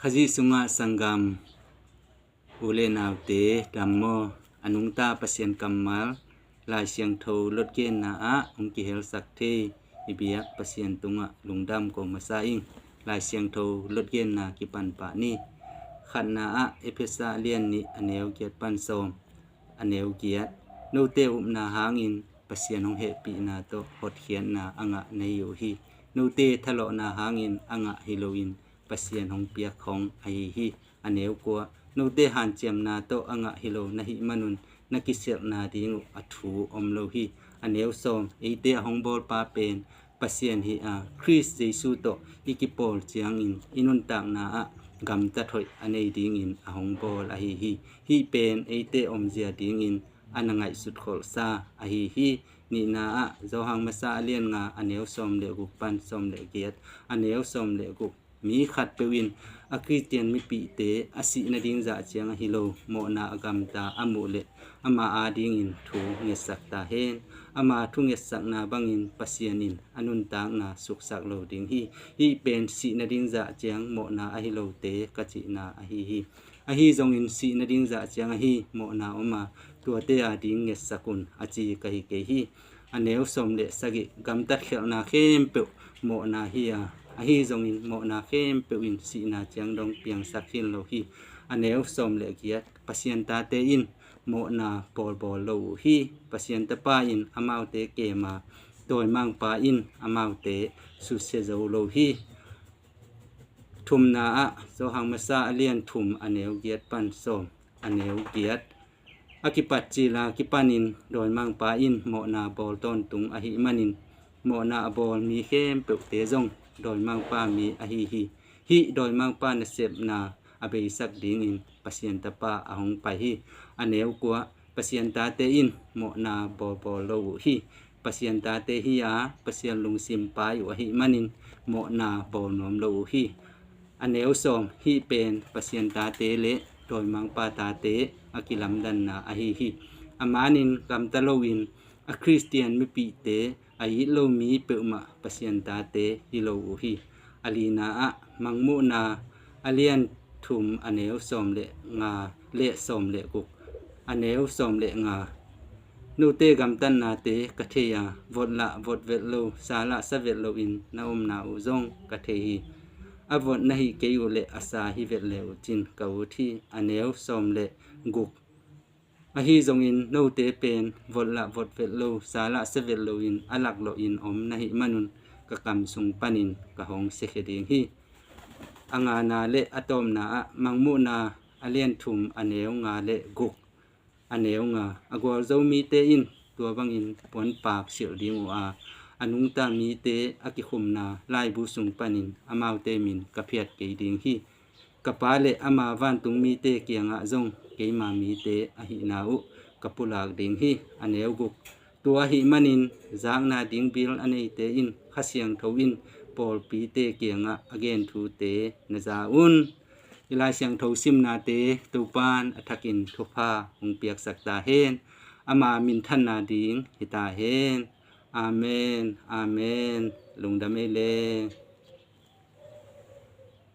ຂະຈິສຸງະສັງກຳ ອູເລນາວເຕ ດຳມໍ ອະນຸງຕາ ປະຊຽນກຳມາລ ລາຍຊຽງໂທ ລົດເກນນາອະ ອົງກິເຮລສັກເທ ອິບຽກ ປະຊຽນຕຸງອະ ລຸງດຳ ໂກມາຊາອິງ ລາຍຊຽງໂທ ລົດເກນນາ ກິປັນປະນີ ຂັດນາອະ ເອເພສາລຽນນິ ອະແນວກຽດປັນສອມ ອະແນວກຽດ ໂນເຕອຸບນາຮາງອິນ ປະຊຽນຫົງເຮປິນາໂຕ ຫົດຂຽນນາອະງະໃນໂຍຮີ ໂນເຕທະເລາະນາຮາງອິນ ອະງະຮິໂລອິນ ປະຊຽນຫົງປຽກຂອງອະຮີຮີ ອະແນວກົວ ໂນເຕຮານຈຽມນາໂຕ ອະງະຮິໂລນະຫິມະນຸນ ນະກິເຊກນາດີງອຸ ອະທູອົມໂລຮີ ອະແນວສອງ ເອເຕອະຫົງບົລປາເປນ ປະຊຽນຮີອາ ຄຣິສເຢຊູໂຕ ອິກິໂປລຈຽງອິນ ອິນຸນຕາກນາອະ ກຳຕະຖົອຍ ອະເນຍດີງອິນ ອະຫົງບົລ ອະຮີຮີ ຮີເປນ ເອເຕອົມເຈຍດີງອິນ ອະນະໄງສຸດໂຄລຊາ ອະຮີຮີ ນິນາອະ ໂຈຮັງມາຊາ ອາລຽນງາ ອະແນວສອມເລກຸກປັນ ສອມເລກຽດ ອະແນວສອມເລກຸກ ມີຂັດເປວອິນ ອາຄຣິສຕຽນມິປີເຕ ອາຊິນະດິງຈາຈຽງ ອະຮີໂລ ໂມນາອາກຳຕາ ອາມຸເລ ອາມາອາດີງອິນ ທູເງັດສັກຕາເຮນ ອາມາທູເງັດສັກນາບັງອິນ ປະຊຽນອິນ ອະນຸນຕາກນາ ສຸກສັກໂລດິງຮີ ຮີເປນ ຊິນະດິງຈາຈຽງ ໂມນາອະຮີໂລເຕ ກະຈິນາ ອະຮີຮີ ອະຮີຈົງອິນ ຊິນະດິງຈາຈຽງ ອະຮີ ໂມນາອອມມາ ຕົວເຕອາດີງເງັດສະກຸນ ອາຈີກະຮີເກຮີ ອະແນວສອມເລສະກິ ກຳຕັດເຂວນາເຄມເປວ ໂມນາຮີອາ ອະຮີຈົງອິນ ໂມນາເຄມເປວອິນ ຊິນາຈຽງ ດົງປຽງສັກເຄນໂລຮີ ອະແນວສອມເລກຽດ ປະຊຽນຕາເຕອິນ ໂມນາໂປລໂບໂລອູຮີ ປະຊຽນຕະປາອິນ ອະມາວເຕເກມາ ໂດຍມັງປາອິນ ອະມາວເຕ ສຸເຊໂຈໂລຮີ ທຸມນາອະ ໂຈຮັງມາຊາ ອາລຽນທຸມ ອະແນວກຽດປັນສອມ ອະແນວກຽດ ອາກິປັດຈີລາກິປັນອິນ ໂດຍມັງປາອິນ ໂມນາໂບລຕອນຕຸງ ອະຫິມະນິນ ໂມນາອະໂບລມີເຄມເປວເຕຈົງ ໂດຍມັງປາມີ ອະຮີຮີ ຮີ ໂດຍມັງປານະເຊບນາ ອະເບສັກດີງອິນ ປະຊຽນຕະປາ ອະຫົງໄປຮີ ອະແນວກົວ ປະຊຽນຕາເຕອິນ ໂມນາໂບໂບໂລອູຮີ ປະຊຽນຕາເຕຮີອາ ປະຊຽນລຸງຊິມປາຢູ ອະຫິມະນິນ ໂມນາໂບນວມໂລອູຮີ ອະແນວສອງ ຮີເປນ ປະຊຽນຕາເຕເລ ໂດຍມັງປາຕາເຕ ອາກິລຳດັນນາ ອະຮີຮີ ອາມານິນ ກຳຕະໂລອິນ ອາຄຣິສຕຽນມິປີເຕ ອາອິໂລມີເປວມະ ປະຊຽນຕາເຕ ຮີໂລອູຮີ ອາລີນາອະ ມັງມຸນາ ອາລຽນທຸມ ອະແນວສອມເລງາ ເລສອມເລກຸກ ອະແນວສອມເລງາ ນູເຕກຳຕັນນາເຕ ກະເທຍາ ວົດລະ ວົດເວັດໂລ ສາລະສະເວັດໂລອິນ ນະອົມນາອຸຈົງ ກະເທຮີ ອະວົດນະຫິເກຢູເລ ອາສາຫິເວັດເລອຸຈິນ ກະອູທີ ອະແນວສອມເລກຸກ ອະຮີຈົງອິນ ໂນເຕເປນ ວົດລະ ວົດເວັດໂລ ສາລະສະເວັດໂລອິນ ອາລັກໂລອິນ ອົມນະຫິມະນຸນ ກະກຳຊຸງປານິນ ກະຫົງເຊເຄດີງຮີ ອາງານາເລ ອະຕອມນາອະ ມັງມຸນາ ອາລຽນທຸມ ອະແນວງາເລກຸກ ອະແນວງາ ອາໂກລໂຈມີເຕອິນ ຕົວບັງອິນ ປວນປາກ ຊິລດີງອູອາ ອະນຸງຕາມີເຕ ອາກິຄຸມນາ ລາຍບູຊຸງປານິນ ອາມາວເຕມິນ ກະພຽດເກຍດີງຮີ ກະປາເລ ອາມາວານຕຸງມີເຕ ເກຍງອະຈົງ ເກຍມາມີເຕ ອະຫິນາອຸ ກະປຸລາກດີງຮີ ອະແນວກຸກ ຕົວຫິມະນິນ ຈາກນາດິງບິລ ອະເນຍເຕອິນ ຂະຊຽງໂທອິນ ໂປລປີເຕ ເກຍງອະ ອາເກນທູເຕ ນະຈາອຸນ ອີລາຍຊຽງໂທຊິມນາເຕ ໂຕປານ ອະທະກິນ ທຸພາ ຫົງປຽກສັກຕາເຮນ ອາມາມິນທັນນາດິງ ຫິຕາເຮນ ອາເມນ ອາເມນ ລຸງດຳເອເລ.